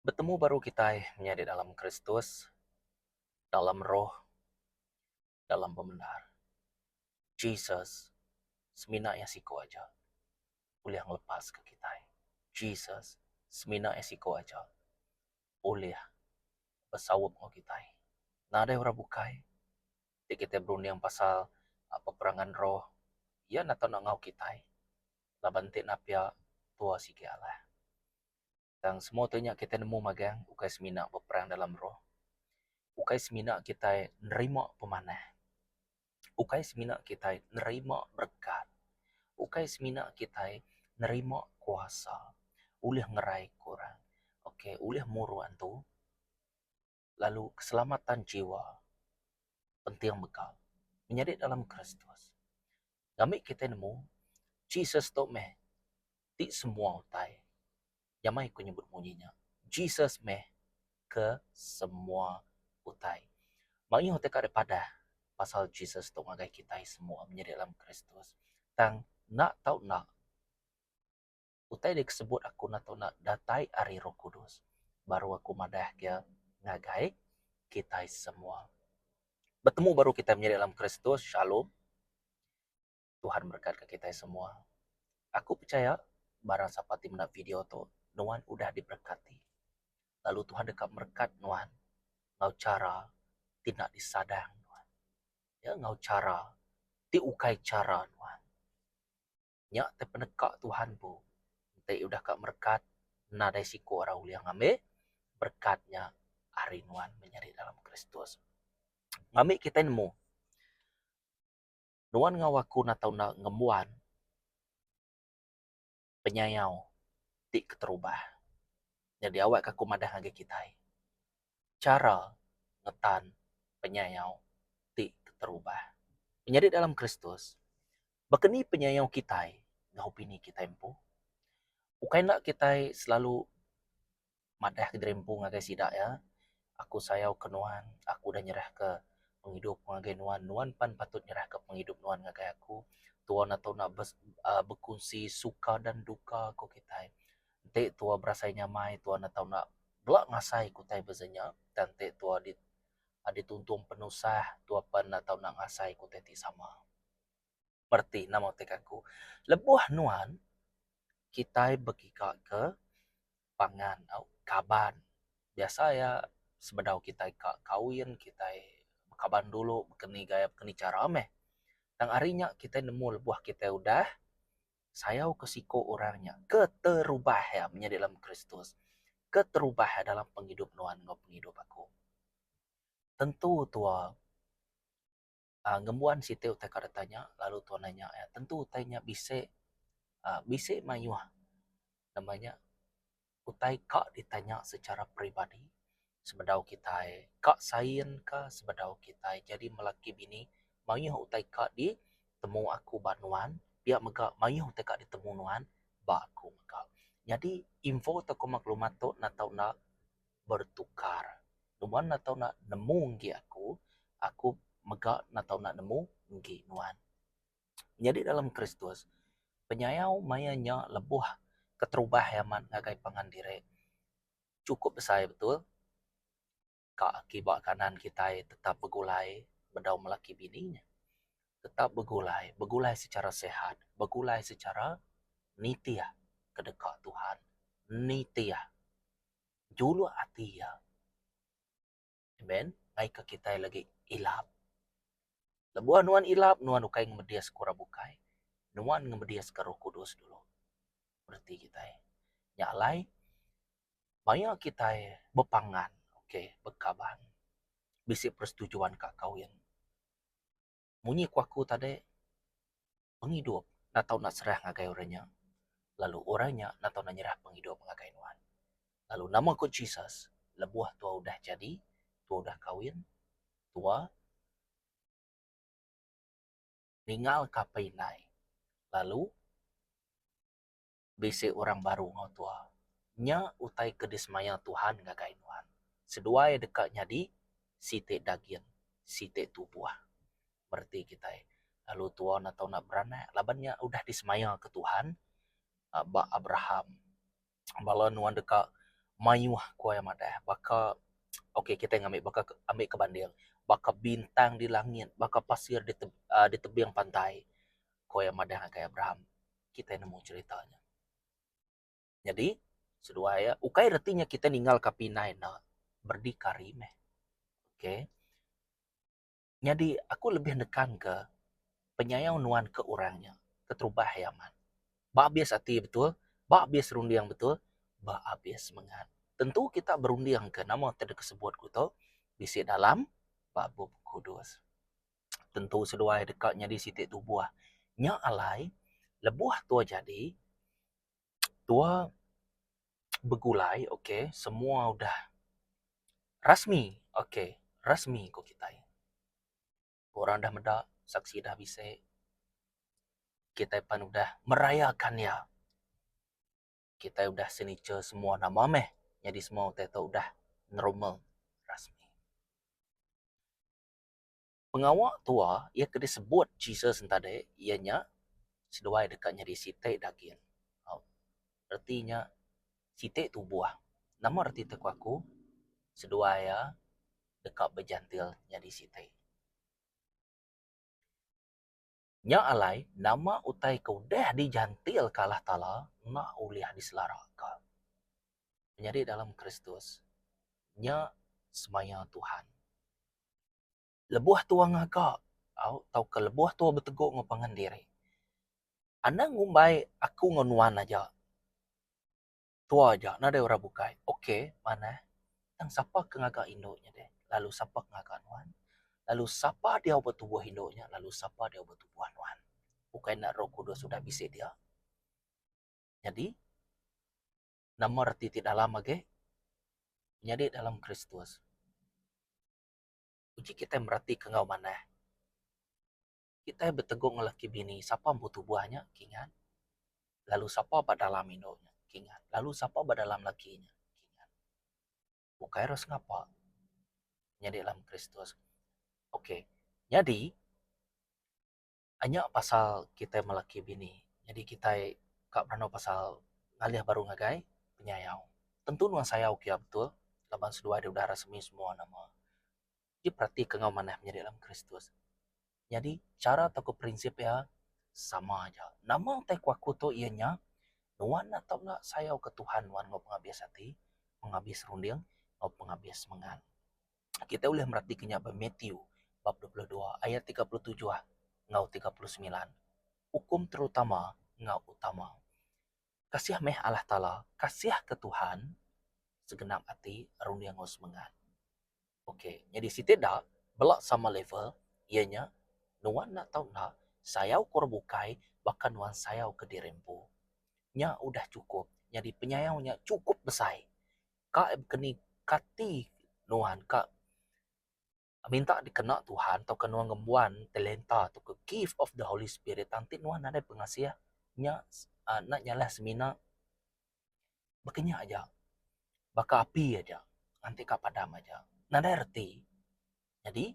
Betemu baru kitai menyadi dalam Kristus, dalam roh, dalam pemendar. Jesus semina iya siku aja ulih ngelepaska kitai. Jesus semina iya siku aja ulih besaup enggau kitai. Nadai orang bukai ti kitai berunding pasal peperangan roh iya enda tau nak enggau kitai laban ti napia tua sigi alah. Tang semua tu nya kitai nemu magang ukai semina beperang dalam roh. Ukai semina kitai nerima pemanah. Ukai semina kitai nerima berekat. Ukai semina kitai nerima kuasa ulih ngerai ke orang. Okay ulih muru antu lalu keselamatan jiwa penting mega menyadi dalam Kristus. Ngambi kitai nemu Jesus tu meh ti semua utai. Nyamai ku nyebut munyi nya. Jesus meh ke semua utai. Mayuh utai ka dipadah pasal Jesus tu ngagai kitai semua menyadi dalam Kristus. Tang enda tau enda utai disebut aku enda tau enda datai ari Roh Kudus baru aku madah ke ngagai kitai semua. Betemu baru kitai menyadi dalam Kristus. Shalom. Tuhan merekatka kitai semua. Aku pechaya barang sapa ti meda video tu nuan udah diberekati lalu Tuhan deka merekat nuan enggau chara ti enda disadang nuan. Ya enggau chara ti ukai chara nuan. Nya te peneka Tuhan empu enti udah ka merekat nadai siku orang ulih ngambi berekat nya ari nuan menyadi dalam Kristus. Ngambi kitai nemu nuan enggau aku enda tau enda ngembuan penyayau ti keterubah. Nyadi awak ka aku madah ngagai kitai chara ngetan penyayau ti keterubah. Menyadi dalam Kristus Baka ni penyayau kitai enggau bini kitai empu? Ukai enda kitai selalu madah kediri empu ngagai sida iya, aku sayau ke nuan, aku udah nyerahka pengidup ku ngagai nuan, nuan pan patut nyerahka pengidup nuan ngagai aku. Tuan atau enda uhh bekunsi suka dan duka ku kitai. Enti tua berasai nyamai tuan atau enda bela ngasai ku utai beza nya tang enti tua dituntung penusah tua pan enda tau enda ngasai ku utai ti sama. Mereti nama utai ke aku. Lebuh nuan kitai begiga ke pangan tau kaban biasa iya sebedau kitai ka kawin kitai bekaban dulu baka ni gaya baka ni chara meh. Tang ari nya kitai nemu lebuh kitai udah sayau ke siku orang nya keterubah iya menyadi dalam Kristus keterubah iya dalam pengidup nuan enggau pengidup aku. Tentu tua. uhh ngembuan siti utai ka ditanya lalu tuan nanya iya tentu utai nya bisi uhh bisi mayuh nama nya utai ka ditanya secara peribadi sebedau kitai ka sain ka sebedau kitai jadi melaki bini mayuh utai ka ditemu aku ba nuan pia mega mayuh utai ka ditemu nuan ba aku mega. Nyadi info tauka maklumat tu enda tau enda bertukar. Nuan enda tau enda nemu enggi aku, aku mega enda tau enda nemu enggi nuan. Nyadi dalam Kristus, penyayau maya nya lebuh keterubah iya amat ngagai pangan diri chukup besai betul. Ka kiba kanan kitai tetap begulai bedau melaki bini nya. Tetap begulai, begulai secara sihat, begulai secara nitih ke deka Tuhan, nitih juluk ati iya. Amen. Ngaika kitai lagi ilap. Lebuh nuan ilap, nuan ukai ngemedis ke orang bukai. Nuan ngemedis ke Roh Kudus dulu. Reti kitai. Nya alai, maya kitai bepangan, okay, bekaban, bisi persetujuan ka kawin. Munyi ku aku tadi, pengidup enda tau enda serah ngagai orang nya lalu orang nya enda tau enda nyerah pengidup ngagai nuan. Lalu nama ku Jesus lebuh tua udah jadi, tua udah kawin, tua ninggalka apai indai lalu bisi orang baru enggau tua. Nya utai ke disemaya Tuhan ngagai nuan. Seduai deka nyadi siti dagin, siti tubuh. Mereti kitai. Lalu tua enda tau enda beranak laban nya udah disemaya ke Tuhan ba Abraham. Bala nuan deka. Mayuh ku iya madah baka ok kitai ngambi baka ambi ke banding baka bintang di langit baka pasir di uhh di tebing pantai ku iya madah ngagai Abraham. Kitai nemu cherita nya. Nyadi seduai iya ukai reti nya kitai ninggal ka pinai enda berdikari meh. Ok. Nyadi aku lebih nekanka penyayau nuan ke orang nya keterubah iya amat. Ba abis ati betul, ba abis runding betul, ba abis semengat. Tentu kita berundingka nama ti deka sebut ku tu bisi dalam ba Bup Kudus. Tentu seduai deka nyadi siti tubuh. Nya alai lebuh tua jadi tua begulai ok semua udah rasmi ok rasmi ku kitai. Orang dah meda saksi dah bisi kitai pan udah merayakan iya. Kitai udah signature semua nama meh nyadi semua utai tu udah normal rasmi. Pengawa tua iya ke disebut Jesus entadi iya nya seduai deka nyadi siti daging. Au. Reti nya siti tubuh. Nama reti tu ku aku? Seduai iya deka bejantil nyadi siti. Nya alai nama utai ke udah dijantilka Allah Taala enda ulih diselaraka. Menyadi dalam Kristus nya semaya Tuhan. Lebuh tua ngaga au tauka lebuh tua betegu enggau pangan diri anang ngumbai aku enggau nuan aja tua aja nadai orang bukai ok manah tang sapa ke ngaga indu nya deh lalu sapa ke ngaga nuan lalu sapa diau ba tubuh indu nya lalu sapa diau ba tubuh nuan ukai enda roh kudus udah bisi dia. Nyadi nama reti ti dalam agi nyadi dalam Kristus. Uji kitai meratika enggau manah. Kitai betegung enggau laki bini sapa empu tubuh nya kingat lalu sapa ba dalam indu nya kingat lalu sapa ba dalam laki nya kingat. Ukai ira sengapa nyadi dalam Kristus. Ok nyadi anya pasal kitai melaki bini nyadi kitai ka berandau pasal ngalih baru ngagai penyayau. Tentu nuan sayau ke iya betul laban seduai deh udah resmi semua nama. Ti peratika enggau manah menyadi dalam Kristus. Nyadi chara tauka prinsip iya sama aja. Nama utai ku aku tu iya nya nuan enda tau enda sayau ke Tuhan nuan enggau pengabis ati, pengabis runding enggau pengabis semengat. Kitai ulih meratika nya ba Matthew bab 22 ayat 37 enggau 39. Ukum terutama enggau utama. Kasih meh Allah Taala, kasih ke Tuhan segenap ati, runding enggau semengat. Ok, nyadi siti da bela sama level iya nya nuan enda tau enda sayau ke orang bukai baka nuan sayau ke diri empu. Nya udah chukup nyadi penyayau nya chukup besai. Ka keni kati nuan ka minta dikena Tuhan tauka nuan ngembuan talenta tauka gift of the holy spirit tang ti nuan nadai pengasih nya enda nyalah semina Baka nya aja. Baka api aja. Nganti ka padam aja. Nadai reti. Nyadi,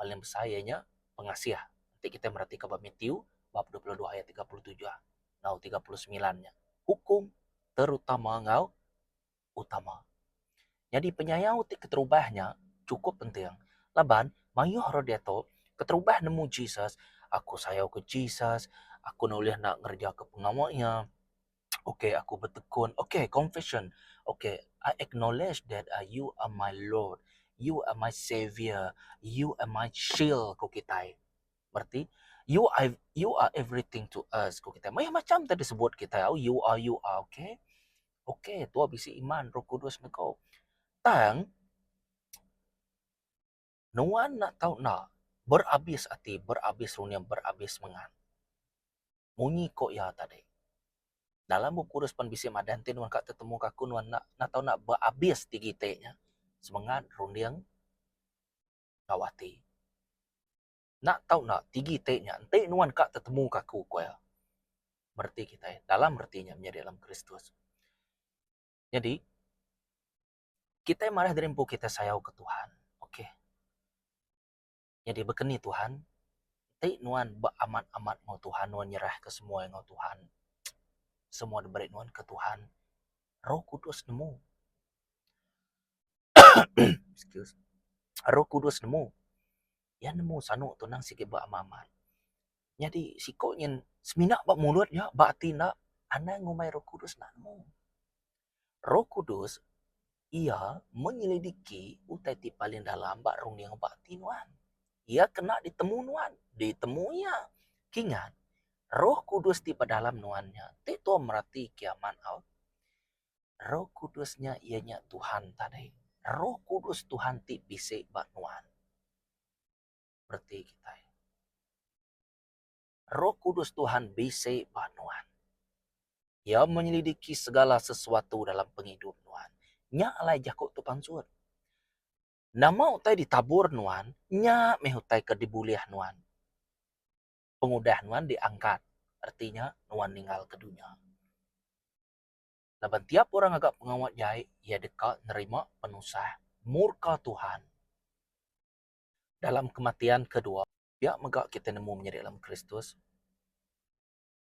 paling besai iya nya pengasih. Enti kitai meratika ba Matthew bab 22 ayat 37 enggau 39 nya. Hukum terutama enggau utama. Nyadi penyayau ti keterubah nya chukup penting laban mayuh orang diatu keterubah nemu Jesus, aku sayau ke Jesus, aku enda ulih enda ngereja ke pengawa iya. Okay aku betekun okay confession okay I acknowledge that uh, you are my lord you are my savior you are my shield ku kitai berarti you are you are everything to us ku kitai mayuh macam tadi sebut kitai oh you are you are okay okay tua bisi iman roh kudus neko tang nuan nak tau nak berabis ati berabis runding berabis semangat Munyi ko iya tadi. Dalam Bup Kudus pan bisi madah enti nuan ka tetemu ka aku nuan enda enda tau enda beabis ti giti nya semengat runding enggau ati. Enda tau enda ti giti nya enti nuan ka tetemu ka aku ku iya. Mereti kitai dalam reti nya menyadi dalam Kristus. Nyadi kitai madah diri empu kitai sayau ke Tuhan. Okey. Nyadi baka ni Tuhan? Enti nuan beamat-amat enggau Tuhan, nuan nyerahka semua enggau Tuhan, semua diberi nuan ke Tuhan, Roh Kudus nemu. Excuse. Roh Kudus nemu. Iya nemu sanu tu nang sigi beamat-amat. Nyadi siko nyin semina ba mulut nya ba ati enda anang ngumbai Roh Kudus enda nemu. Roh Kudus iya menyelidiki utai ti paling dalam ba runding ba ati nuan. Iya kena ditemu nuan, ditemu iya. Kingat, Roh Kudus ti ba dalam nuan nya ti tuan merati kiamat au. Roh Kudus nya iya nya Tuhan tadi. Roh Kudus Tuhan ti bisi ba nuan. Reti kitai. Roh Kudus Tuhan bisi ba nuan. Iya menyelidiki segala sesuatu dalam pengidup nuan. Nya alai jaku tu pansut. Nama utai ditabur nuan, nya meh utai ke dibulih nuan. Pengudah nuan diangkat, reti nya nuan ninggalka dunya. Laban tiap orang ngaga pengawa jai, iya deka nerima penusah murka Tuhan. Dalam kematian kedua, pia mega kitai nemu menyadi dalam Kristus,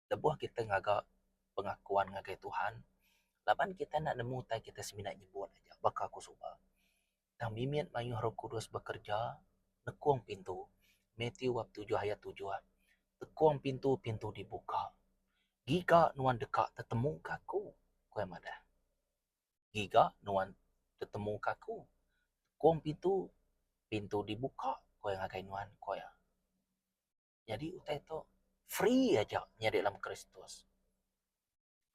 lebuh kitai ngaga pengakuan ngagai Tuhan, laban kitai enda nemu utai kitai semina nyebut aja baka ku suba. Tang mimit mayuh Roh Kudus bekereja nekung pintu, Matthew bab tujuh ayat tujuh, tekung pintu, pintu dibuka. Giga nuan deka tetemuka aku, ku iya madah. Giga nuan tetemuka aku. Tekung pintu, pintu dibuka ku iya ngagai nuan, ku iya. Nyadi utai tu free aja nyadi dalam Kristus.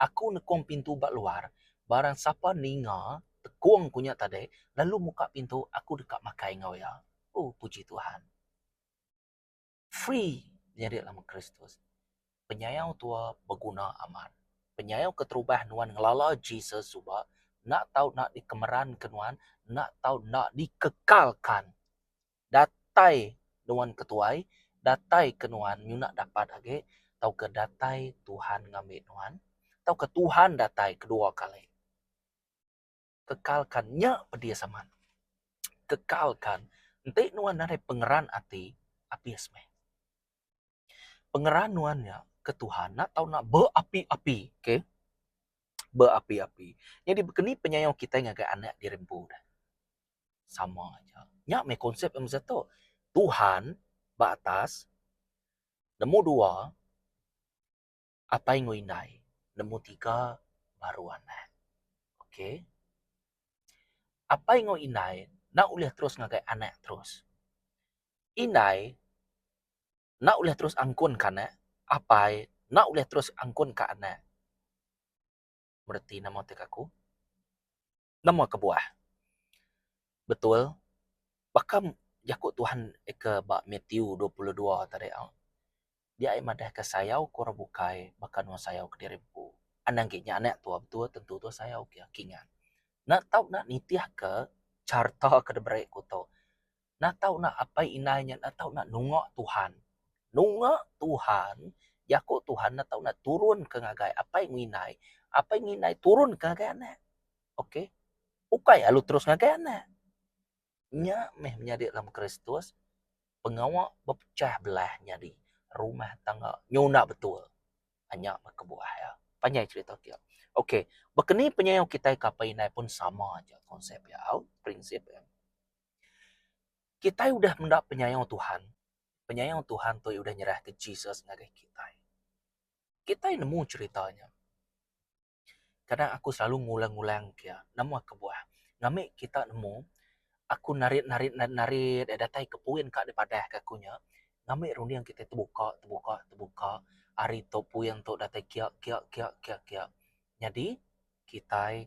Aku nekung pintu ba luar, barang sapa ninga tekung ku nya tadi lalu muka pintu aku deka makai enggau iya. Oh puji Tuhan. Free nyadi dalam Kristus. Penyayau tua beguna amat. Penyayau keterubah nuan ngelala Jesus suba enda tau enda dikemeranka nuan, enda tau enda dikekalkan. Datai nuan ke tuai, datai ke nuan nyuna dapat agi tauka datai Tuhan ngambi nuan tauka Tuhan datai kedua kali. Kekalkan nya pedis amat. Kekalkan enti nuan nadai pengeran ati abis meh. Pengeran nuan nya ke Tuhan enda tau nak beapi-api okay. Beapi-api. Nyadi bekeni penyayau kitai ngagai anak diri empu deh. Sama aja. Nya meh konsep masa tu. Tuhan ba atas nemu dua apai enggau indai nemu tiga baru anak. Okey. Apai enggau indai enda ulih terus ngagai anak terus. Indai enda ulih terus angkun ke anak, apai enda ulih terus angkun ke anak. Mereti nama ti aku? Nama kebuah? Betul. Baka jaku Tuhan ke ba Matthew 22 tadi au. Dia ai madahka sayau ke orang bukai baka nuan sayau ke diri empu. Anang agi nya anak tua betul tentu tua sayau ke kingan. Enda tau enda nitihka charta ke diberi ku tu. Enda tau enda apai indai nya enda tau enda nunga Tuhan. Nunga Tuhan, jaku Tuhan enda tau enda turun ke ngagai apai enggau indai, apai enggau indai turun ke ngagai anak. Okey. Ukai alu terus ngagai anak. Nya meh menyadi dalam Kristus pengawa bepechah belah nyadi rumah tangga nyuna betul. Nya meh kebuah iya. Panjai cherita ti. Okey, baka ni penyayau kitai ke apai indai pun sama aja konsep iya au, prinsip iya. Kitai udah menda penyayau Tuhan. Penyayau Tuhan tu udah nyerahka Jesus ngagai kitai. Kitai nemu cherita nya. Kadang aku selalu ngulang-ngulang ke iya. Nama kebuah? Ngambi kita nemu aku narit-narit narit datai ke puin ka dipadah ka aku nya ngambi runding kita tebuka tebuka tebuka ari tu puin tu datai kia kia kia kia kia. Nyadi kitai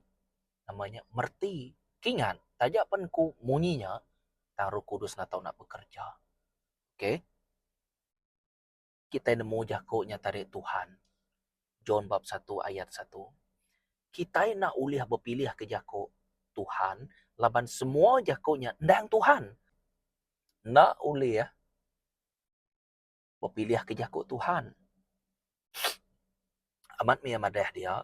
nama nya mereti kingat taja pen ku munyi nya tang roh kudus enda tau nak bekerja. Okay. Kitai nemu jaku nya tadi Tuhan. John bab satu ayat satu. Kitai enda ulih bepilih ke jaku Tuhan laban semua jaku nya endang Tuhan. Enda ulih bepilih ke jaku Tuhan. Amat mih madah dia.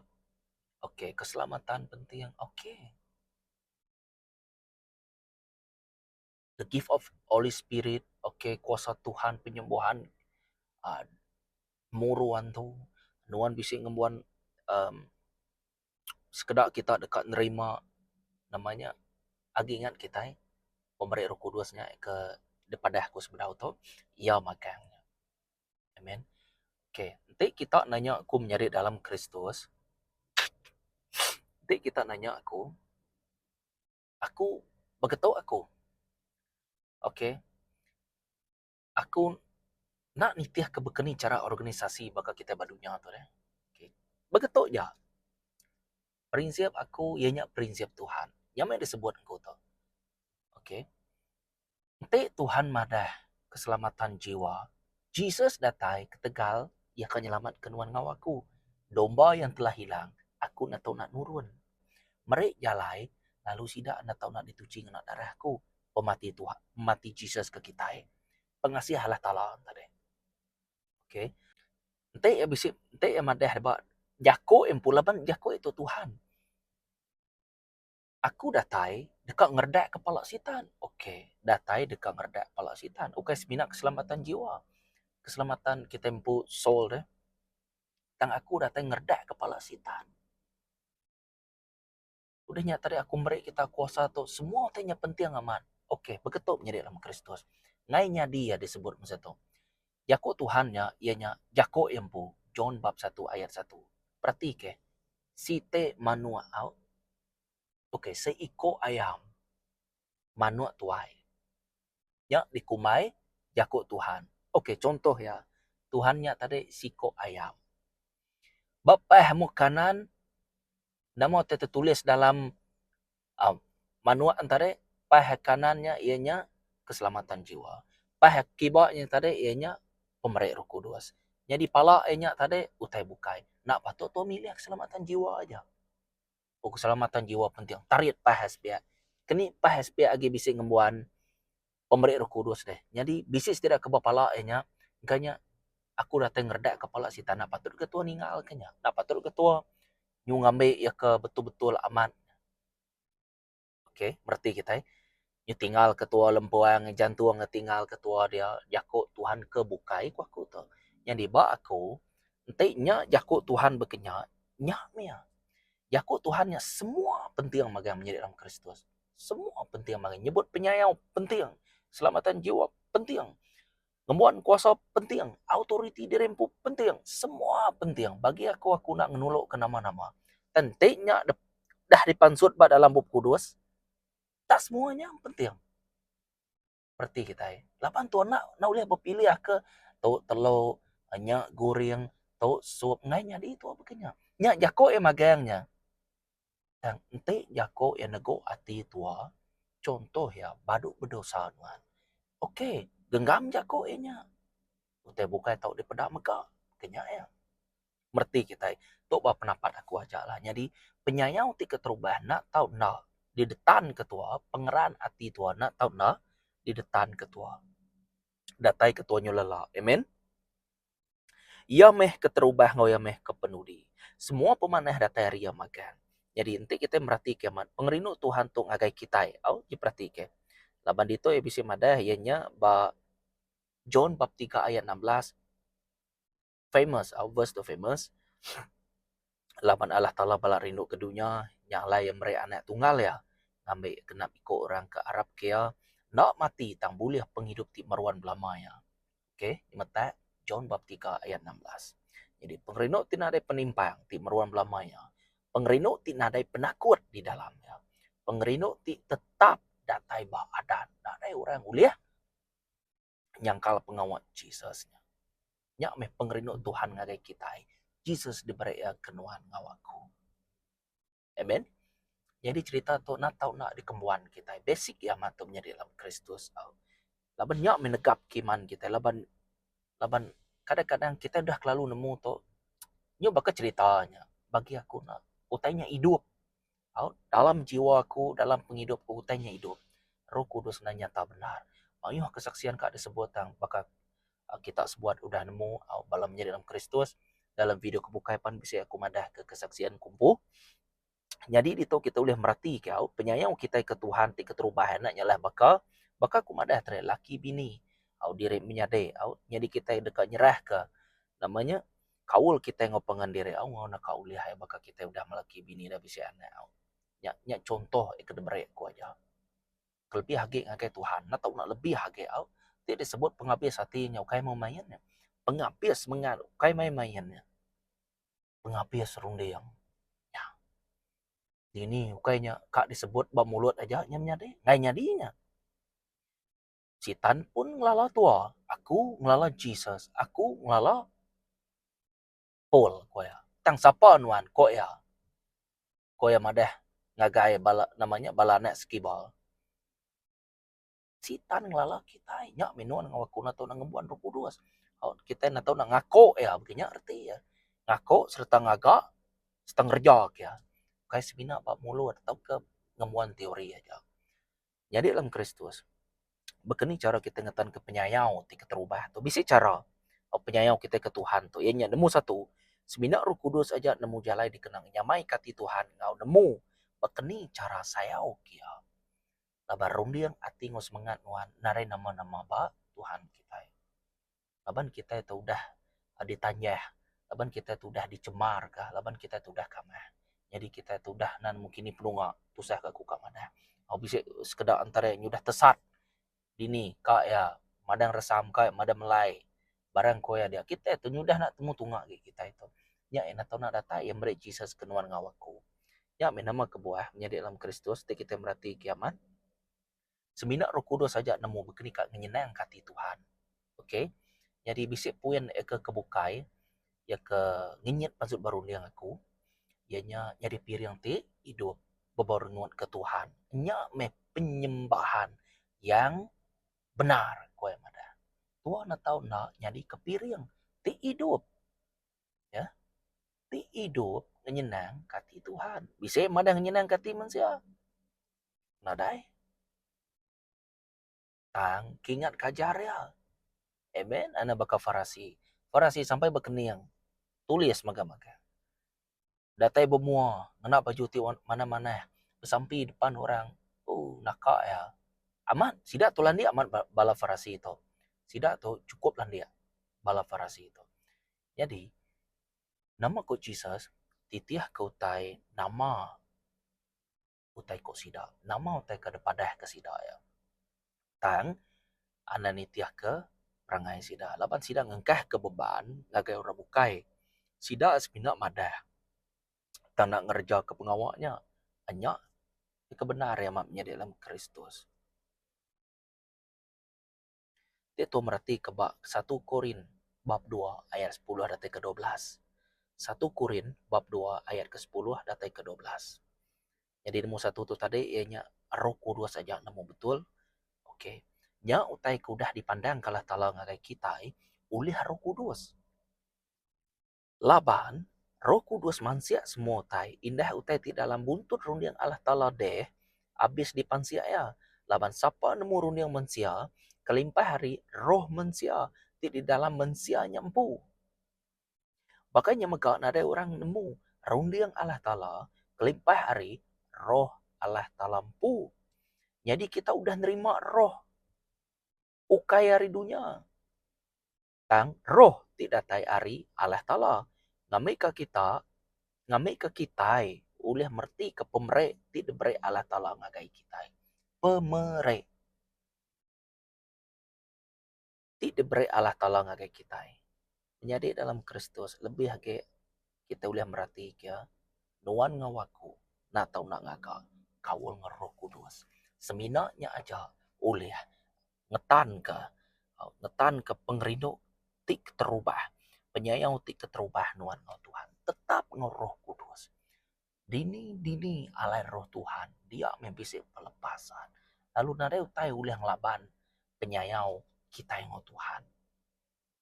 Okey, keselamatan penting. Okey. The gift of Holy Spirit, okay, kuasa Tuhan penyembuhan uh, muru antu, nuan bisi ngembuan um, sekeda kita deka nerima nama nya. Agi ingat kitai pemeri Roh Kudus nya ke dipadah aku sebedau tu iya magang nya. Amen. Okay, enti kita nanya aku menyadi dalam Kristus, enti kita nanya aku, aku begetu aku. Okay. Aku enda nitih ke baka ni chara organisasi baka kitai ba dunya tu deh. Okay. Begetu ja. Prinsip aku iya nya prinsip Tuhan. Nya meh disebut aku tu. Okay. Enti Tuhan madah keselamatan jiwa, Jesus datai ketegal iya ka nyelamatka nuan enggau aku. Domba yang telah hilang, aku enda tau enda nurun. Meri jalai lalu sida enda tau enda dituchi ngena darah aku. Pemati Tuhan, pemati Jesus ke kitai. Pengasih Allah Taala enta deh. Okay. Enti iya bisi enti iya madah ba jaku iya empu laban jaku iya tu Tuhan. Aku datai deka ngeredak kepala sitan. Ok, datai deka ngeredak kepala sitan. Ukai semina keselamatan jiwa. Keselamatan kitai empu soul deh. Tang aku datai ngeredak kepala sitan. Udah nya tadi aku meri kita kuasa tu semua utai nya penting amat. Ok, beketu menyadi dalam Kristus. Ngai nyadi iya disebut masa tu. Jaku Tuhan nya iya nya jaku iya empu John bab satu ayat satu. Perati ke siti manuk au ok seiku ayam manuk tuai nya dikumbai jaku Tuhan. Ok contoh iya Tuhan nya tadi siku ayam. Ba pah mu kanan nama ti tetulis dalam uhh manuk ne tadi pah kanan nya iya nya keselamatan jiwa. Pah kiba nya tadi iya nya pemeri roh kudus. Nyadi pala iya nya tadi utai bukai. Enda patut tuan milih keselamatan jiwa aja. Oh keselamatan jiwa penting tarit pah sepiak. Keni pah sepiak agi bisi ngembuan pemeri roh kudus deh. Nyadi bisi sida ke ba pala iya nya engka nya aku datai ngeredak ke pala sitan enda patut ke tuan ninggal ke nya. Enda patut ke tuan nyu ngambi iya ke betul-betul amat. Ok mereti kitai nyu tinggal ketua lempuang jantung ne tinggal ketua dia jaku Tuhan ke bukai ku aku tu. Nyadi ba aku enti nya jaku Tuhan baka nya, nya mih iya. Jaku Tuhan nya semua penting magang menyadi dalam Kristus. Semua penting magang nyebut penyayau penting, keselamatan jiwa penting. Ngembuan kuasa penting, autoriti diri empu penting, semua penting. Bagi aku, aku enda ngenuluka nama-nama. Enti nya dah dipansut ba dalam Bup Kudus, tak semua nya penting. Reti kitai, laban tu enda enda ulih bepilih ke tu telu, nya guring, tu sup, enggai nyadi tu baka nya. Nya jaku iya magang nya. Tang enti jaku iya negu ati tua, chuntoh iya badu bedosa nuan. Ok, genggam jaku iya nya. Utai bukai tau dipeda mega ke nya iya. Mereti kitai, tu ba penapat aku aja lah. Nyadi penyayau ti keterubah enda tau enda didetanka tua, pengeran ati tua enda tau enda didetanka tua. Datai ke tua nyau lela. Amen. Iya meh keterubah enggau iya meh kepenudi. Semua pemanah datai ari iya magang. Nyadi enti kitai meratika amat pengerindu Tuhan tu ngagai kitai au diperatika. Laban ditu iya bisi madah iya nya ba John bab tiga ayat 16 famous au verse tu famous laban Allah Taala bala rindu ke dunya nya alai iya meri anak tunggal iya ngambi genap iku orang ke arap ke iya enda mati tang bulih pengidup ti meruan belama iya. Ok, nyemetak John bab tiga ayat 16. Nyadi pengerindu ti nadai penimpang ti meruan belama iya. Pengerindu ti nadai penakut di dalam iya. Pengerindu ti tetap datai ba adat. Nadai orang ulih nyangkal pengawa Jesus nya. Nya meh pengerindu Tuhan ngagai kitai. Jesus diberi iya ke nuan enggau aku. Amen. Nyadi cerita tu enda tau enda dikembuan kitai. Basic iya amat tu menyadi dalam Kristus. Laban nya meh negap ke iman kitai laban laban kadang-kadang kitai udah kelalu nemu tu nyu baka cerita nya bagi aku ne utai nya idup. Au dalam jiwa aku dalam pengidup aku utai nya idup. Roh Kudus enda nyata bendar. Mayuh kesaksian ka disebut tang baka kita sebuat udah nemu bala menyadi dalam Kristus dalam video ke bukai pan bisi aku madah ke kesaksian ku empu. Nyadi ditu kita ulih mereti ke au penyayau kitai ke Tuhan ti keterubah nya nyalah baka baka ku madah tadi laki bini au diri menyadi au nyadi kitai deka nyerah ke nama nya kaul kitai enggau pangan diri au enggau naka ulih baka kitai udah melaki bini dah bisi anak au. Nya nya contoh ke diberi ku aja. Kelebih agi ngagai Tuhan. Enda tau enda lebih agi au. Ti disebut pengabis ati nya ukai main-main nya. Pengabis semengat ukai main-main nya. Pengabis runding nya. Dini ukai nya ka disebut ba mulut aja nya menyadi. Enggai nyadi nya. Sitan pun ngelala tua. Aku ngelala Jesus. Aku ngelala Paul, ku iya. Tang sapa nuan? Ku iya. Ku iya madah ngagai bala nama nya bala anak sekiba. Sitan ngelala kitai. Nya mih nuan enggau aku enda tau nak ngembuan Roh Kudus. Kitai enda tau nak ngaku iya. Baka nya reti iya. Ngaku sereta ngaga sereta ngereja ke iya. Ukai semina ba mulut tauka ngembuan teori aja. Nyadi dalam Kristus, baka ni chara kitai ngetanka penyayau ti keterubah tu? Bisi chara penyayau kitai ke Tuhan tu iya nya nemu satu, semina Roh Kudus aja nemu jalai dikena ngenyamaika ati Tuhan enggau nemu baka ni chara sayau ke iya. Laban runding ati enggau semengat nuan nadai nama-nama ba Tuhan kitai. Laban kitai tu udah ditanjah, laban kitai tu udah dicemarka, laban kitai tu udah kamah. Nyadi kitai tu udah nan mung kini penunga tusah ka ku ka madah. Au bisi sekeda antara nya udah tesat dini ka iya madang resam ka madang melai barang ku iya dia. Kitai tu nyudah enda temu tunga agi kitai tu. Nya iya tau enda datai iya meri Jesus ke nuan enggau aku. Nya mih nama kebuah menyadi dalam Kristus ti kitai mereti kiamat. Semina Roh Kudus aja nemu baka ni ka ngenyenangka ati Tuhan. Ok. Nyadi bisi poin ke ke bukai iya ke ngenyit pansut ba runding aku iya nya nyadi piring ti idup bebau rengut ke Tuhan. Nya meh penyembahan yang benar ku iya madah. Tuan ne tau enda nyadi ke piring ti idup. Ya. Ti idup ngenyenangka ati Tuhan. Bisi madah ngenyenangka ati mensia. Nadai. Tang kingat ke ajar iya. Amen. Anak baka Farasi. Farasi sampai bekening. Tulis mega-mega. Datai bemua ngena baju ti manah-manah. Besampi depan orang. Oh, naka iya. Amat, sida tu landik amat bala Farasi tu. Sida tu chukup landik bala Farasi tu. Nyadi, nama ku Jesus titihka utai nama utai ku sida. Nama utai ke dipadahka sida iya. Tang, anang nitihka perangai sida laban sida ngengkahka beban ngagai orang bukai. Sida semina madah tang enda ngerejaka pengawa nya. Nya ke bendar iya amat menyadi dalam Kristus. Ti tu meratika ba satu Korin bab dua ayat sepuluh datai ke 12. Satu Korin bab dua ayat ke sepuluh datai ke 12. Nyadi nemu satu tu tadi iya nya Roh Kudus aja nemu betul. Okey. Nya utai ke udah dipandangka Allah Taala ngagai kitai ulih Roh Kudus. Laban, Roh Kudus mansik semua utai, indah utai ti dalam buntut runding Allah Taala deh abis dipansik iya. Laban sapa nemu runding mensia kelimpah ari roh mensia ti di dalam mensia nya empu? Baka nya mega nadai orang nemu runding Allah Taala kelimpah ari Roh Allah Taala empu. Nyadi kita udah nerima roh ukai ari dunya. Tang roh ti datai ari Allah Taala ngambika kita ngambika kitai ulih meretika pemeri ti diberi Allah Taala ngagai kitai. Pemeri ti diberi Allah Taala ngagai kitai. Menyadi dalam Kristus lebih agi kitai ulih meratika nuan enggau aku enda tau enda ngaga kaul enggau Roh Kudus. Semina nya aja ulih ngetanka ngetanka pengerindu ti keterubah, penyayau ti keterubah nuan enggau Tuhan. Tetap enggau Roh Kudus. Dini-dini alai Roh Tuhan, dia meh bisi pelepasan. Lalu nadai utai ulih ngelaban penyayau kitai enggau Tuhan.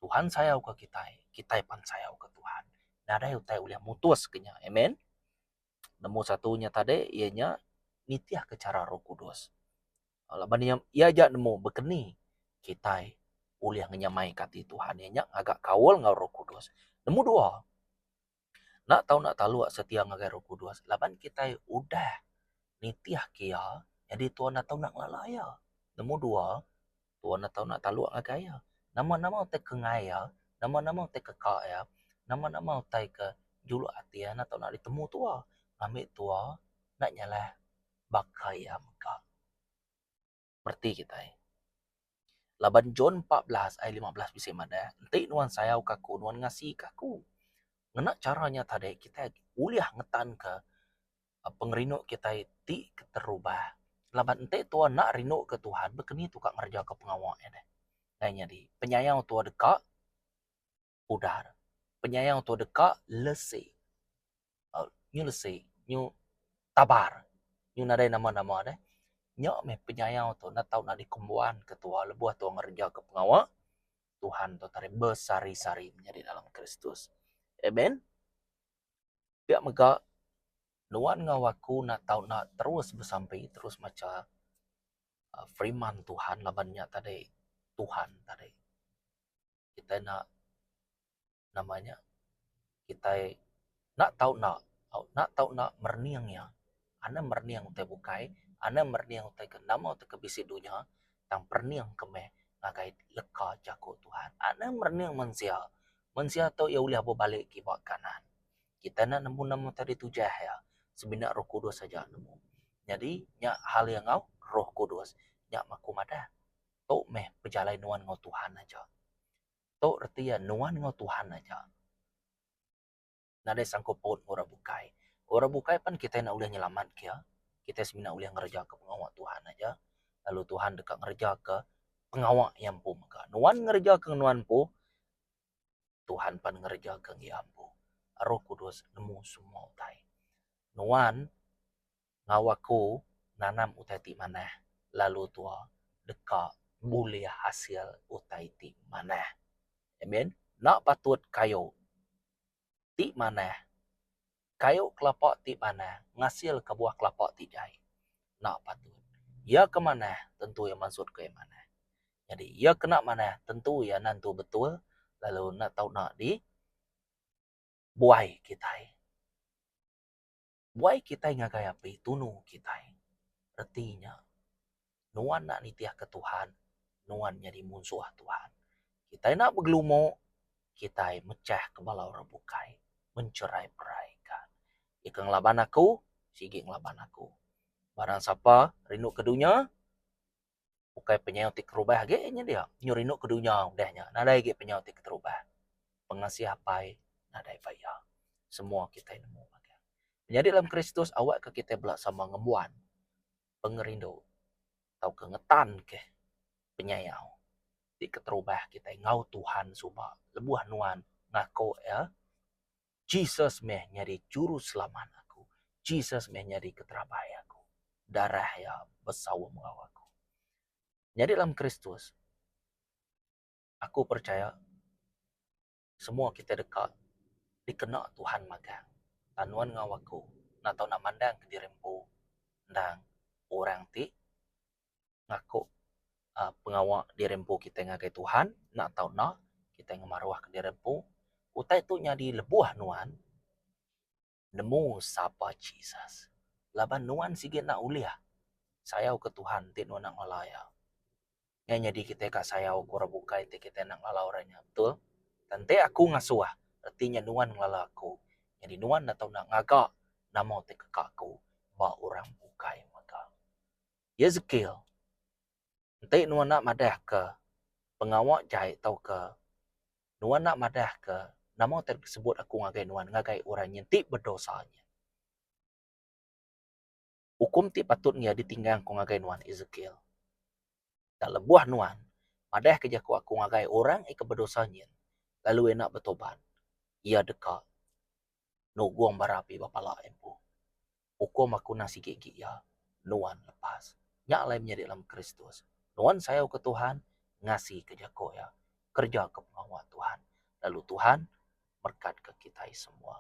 Tuhan sayau ke kitai, kitai pan sayau ke Tuhan. Nadai utai ulih mutus ke nya. Amen. Nemu satu nya tadi iya nya nitihka chara Roh Kudus. Laban iya, iya aja nemu bekeni kitai ulih ngenyamaika ati Tuhan iya nya ngaga kaul enggau Roh Kudus. Nemu dua, enda tau enda taluk setia ngagai Roh Kudus laban kitai udah nitihka iya nyadi tuan enda tau enda ngelala iya. Nemu dua, tuan enda tau enda taluk ngagai iya. Nama-nama utai ke enggai iya, nama-nama utai ke ka iya, nama-nama utai ke juluk ati iya enda tau enda ditemu tua ngambi tua enda nyalah baka iya mega. Mereti kitai. Laban John 14 ayat 15 bisi madah, enti nuan sayau ke aku, nuan ngasi ke aku. Ngena chara nya tadi kitai ulih ngetanka pengerindu kitai ti keterubah. Laban enti tua enda rindu ke Tuhan, baka ni tu ka ngereja ke pengawa iya deh. Ngai nyadi, penyayau tua deka pudar. Penyayau tua deka lesi. Nyu lesi, nyu tabar, nyu nadai nama-nama deh. Nya meh penyayau tu enda tau nak dikembuan ke tua lebuh tua ngereja ke pengawa Tuhan tu tadi besehari-sehari menyadi dalam Kristus. Amen. Pia mega nuan enggau aku enda tau nak terus besampi terus macha firman Tuhan laban nya tadi Tuhan tadi. Kitai enda nama nya kitai enda tau enda enda tau enda merening iya. Anang merening utai bukai, anang merening utai ke nama utai ke bisi dunya tang perening ke meh ngagai leka jaku Tuhan. Anang merening mensia. Mensia tu iya ulih bebalik kiba kanan. Kitai enda nemu nama utai ditujah iya semina Roh Kudus aja nemu. Nyadi nya hal iya enggau Roh Kudus. Nya meh aku madah. Tu meh pejalai nuan enggau Tuhan aja. Tu reti iya nuan enggau Tuhan aja. Nadai sangkup paut enggau orang bukai. Orang bukai pan kitai enda ulih nyelamatka iya. Kitai semina ulih ngerejaka pengawa Tuhan aja. Lalu Tuhan deka ngerejaka pengawa iya empu mega. Nuan ngerejaka nuan empu, Tuhan pan ngerejaka iya empu. Roh Kudus nemu semua utai. Nuan Enggau aku nanam utai ti manah lalu tua deka bulih hasil utai ti manah. Amen. Enda patut kayu ti manah, kayu kelapa ti manah ngasilka buah kelapa ti jai. Enda patut. Iya ke manah tentu iya mansutka iya manah. Nyadi iya ke enda manah tentu iya nentu betul lalu enda tau enda di buai kitai. Buai kitai ngagai api tunu kitai. Reti nya, nuan enda nitihka Tuhan, nuan nyadi munsuh Tuhan. Kitai enda begelumu, kitai mechahka bala orang bukai, mencerai-beraika. Iya ke ngelaban aku, sigi ngelaban aku. Barang sapa rinduka dunya, ukai penyau ti kerubah agi nya dia. Nyu rindu ke dunya udah nya, nadai agi penyau ti keterubah. Pengasih apai nadai ba iya. Semua kitai nemu magang. Menyadi dalam Kristus awakka kitai bela sama ngembuan pengerindu tauka ngetanka penyayau ti keterubah kitai enggau Tuhan suba lebuh nuan ngaku iya Jesus meh nyadi juruselamat aku. Jesus meh nyadi keterabai aku. Darah iya besaum enggau aku. Nyadi dalam Kristus aku percaya semua kitai deka dikena Tuhan magang. Tang nuan enggau aku enda tau nak mandang kediri empu endang orang ti ngaku uhh pengawa diri empu kitai ngagai Tuhan enda tau enda kitai ngemaruh kediri empu. Utai tu nyadi lebuh nuan nemu sapa Jesus. Laban nuan sigi enda ulih sayau ke Tuhan ti nuan enda ngelala iya. Nya nyadi kitai ka sayau ke orang bukai ti kitai enda ngelala orang nya. Betul? Enti aku ngasuh, reti nya nuan ngelala aku. Nyadi nuan enda tau enda ngaga nama ti keka aku ba orang bukai mega. Yezekiel, enti nuan enda madahka pengawa jai tauka nuan enda madahka nama ti disebut aku ngagai nuan ngagai orang nyin ti bedosa nya. Ukum ti patut iya ditinggang ku ngagai nuan, Ezekiel. Tang lebuh nuan madahka jaku aku ngagai orang ke bedosa nyin, lalu iya enda betobat, iya deka nugung bara api ba pala iya empu. Ukum aku endang sigi agi iya, nuan lepas. Nya alai menyadi dalam Kristus. Nuan sayauka Tuhan, ngasika jaku iya, kerejaka pengawa Tuhan, lalu Tuhan merekatka kitai semua.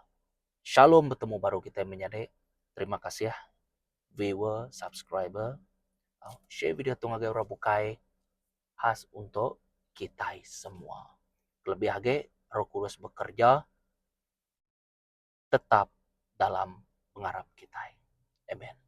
Shalom betemu baru kitai menyadi. Terima kasih viewer, subscriber. Share video tu ngagai orang bukai khas untuk kitai semua. Kelebih agi Roh Kudus bekerja tetap dalam pengarap kitai. Amen.